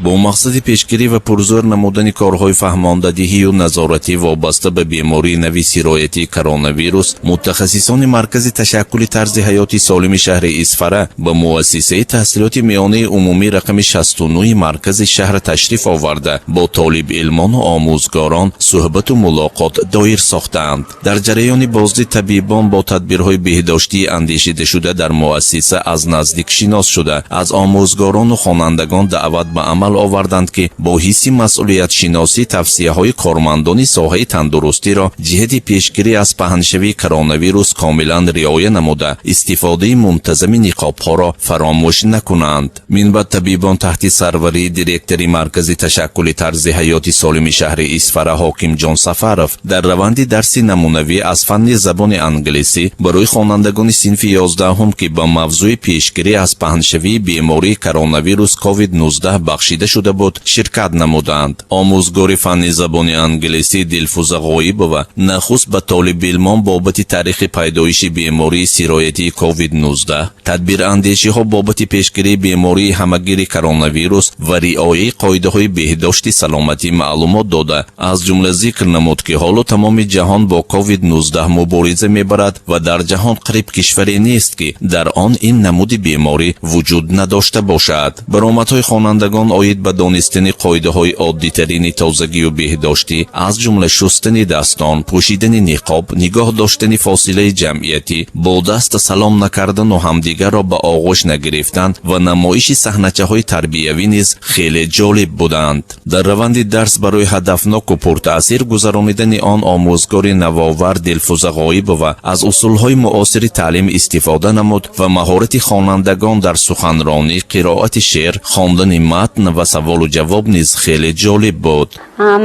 Бо мақсади пешгирӣ ва пурзӯр намудани корҳои фаҳмондадиҳию назоратӣ вобаста ба бемории нави сироятии коронавирус, мутахассисони Маркази ташаккули тарзи ҳаёти солими шаҳри Исфара ба муассисаи таҳсилоти миёнаи умумӣ рақами 69 маркази шаҳр ташриф оварда, бо толибилмону омӯзгорон суҳбату мулоқот доир сохтаанд. Дар ҷараёни боздид табибон бо тадбирҳои беҳдоштии андешидашуда дар муассиса аз наздик шинос шуда, аз омӯзгорону хонандагон даъват ба амал оварданд, ки бо ҳисси масъулиятшиносӣ тавсияҳои кормандони соҳаи тандурустиро ҷиҳати пешгирӣ аз паҳншавии коронавирус комилан риоя намуда, истифодаи мунтазами ниқобҳоро фаромӯш накунанд. Минбаъд табибон таҳти сарварии директори Маркази ташаккули тарзи ҳаёти солими шаҳри Исфара Ҳокимҷон Сафаров дар раванди дарси намунавӣ аз фанни забони англисӣ барои хонандагони синфи 11-ҳум, ки ба мавзӯи пешгирӣ аз паҳншавии бемории коронавирус COVID-19 бахшида шуда буд, ширкат намуданд. Омӯзгори фанни забони англисӣ Дилфуза Ғоибова нахуст ба толибилмон бобати таърихи пайдоиши бемории сироятии COVID-19, тадбирандешиҳо бобати пешгирии бемории ҳамагири коронавирус ва риояи қоидаҳои беҳдошти саломатӣ маълумот дода, аз ҷумла зикр намуд, ки ҳоло тамоми ҷаҳон бо COVID-19 мубориза мебарад ва дар ҷаҳон қариб кишваре нест, ки дар он ин намуди беморӣ вуҷуд надошта бошад. Баромадҳои хонандагон оид ба донистани қоидаҳои оддитарини тозагию беҳдоштӣ, аз ҷумла шустани дастон, пӯшидани ниқоб, нигоҳ доштани фосилаи ҷамъиятӣ, бо даст салом накардану ҳамдигарро ба оғӯш нагирифтан ва намоиши саҳначаҳои тарбиявӣ низ хеле ҷолиб буданд. Дар раванди дарс барои ҳадафноку пуртаъсир гузаронидани он омӯзгори навовар Дилфуза Ғоибова аз усулҳои муосири таълим истифода намуд ва маҳорати хонандагон дар суханронӣ, қироати шеър, хондани матн ва саволу ҷавоб низ хеле ҷолиб буд.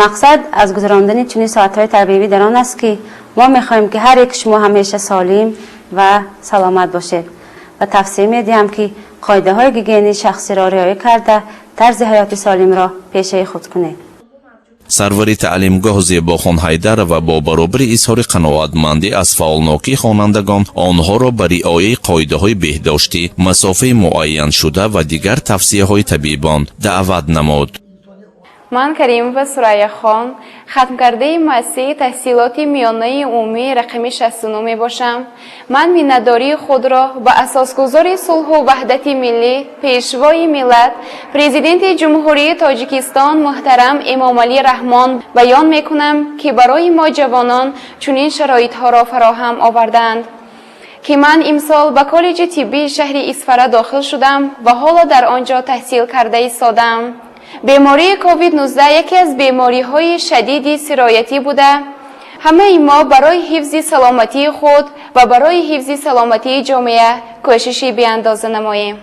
Мақсад аз гузарондани чунин соатҳои тарбиявӣ дар он аст, ки мо мехоҳем, ки ҳар яки шумо ҳамеша солим ва саломат бошед, ва тавсия медиҳам, ки қоидаҳои гигиенаи шахсиро риоя карда, тарзи ҳаёти солимро пешаи худ кунед. Сарвари таълимгоҳ Зебохон Ҳайдарова бо баробари изҳори қаноатмандӣ аз фаъолнокии хонандагон онҳоро ба риояи қоидаҳои беҳдоштӣ, масофаи муайяншуда ва дигар тавсияҳои табибон даъват намуд. Ман Каримова Сурайяхон, хатмкардаи муассисаи таҳсилоти миёнаи умумии рақами 69 мебошам. Ман миннатдории худро ба асосгузори сулҳу ваҳдати миллӣ, Пешвои миллат, Президенти Ҷумҳурии Тоҷикистон муҳтарам Эмомалӣ Раҳмон баён мекунам, ки барои мо ҷавонон чунин шароитҳоро фароҳам овардаанд, ки ман имсол ба коллеҷи тиббии шаҳри Исфара дохил шудам ва ҳоло дар он ҷо таҳсил карда истодаам. Бемории COVID-19 яке аз бемориҳои шадиди сироятӣ буда, ҳамаи мо барои ҳифзи саломатии худ ва барои ҳифзи саломатии ҷомеа кӯшиши беандоза намоем.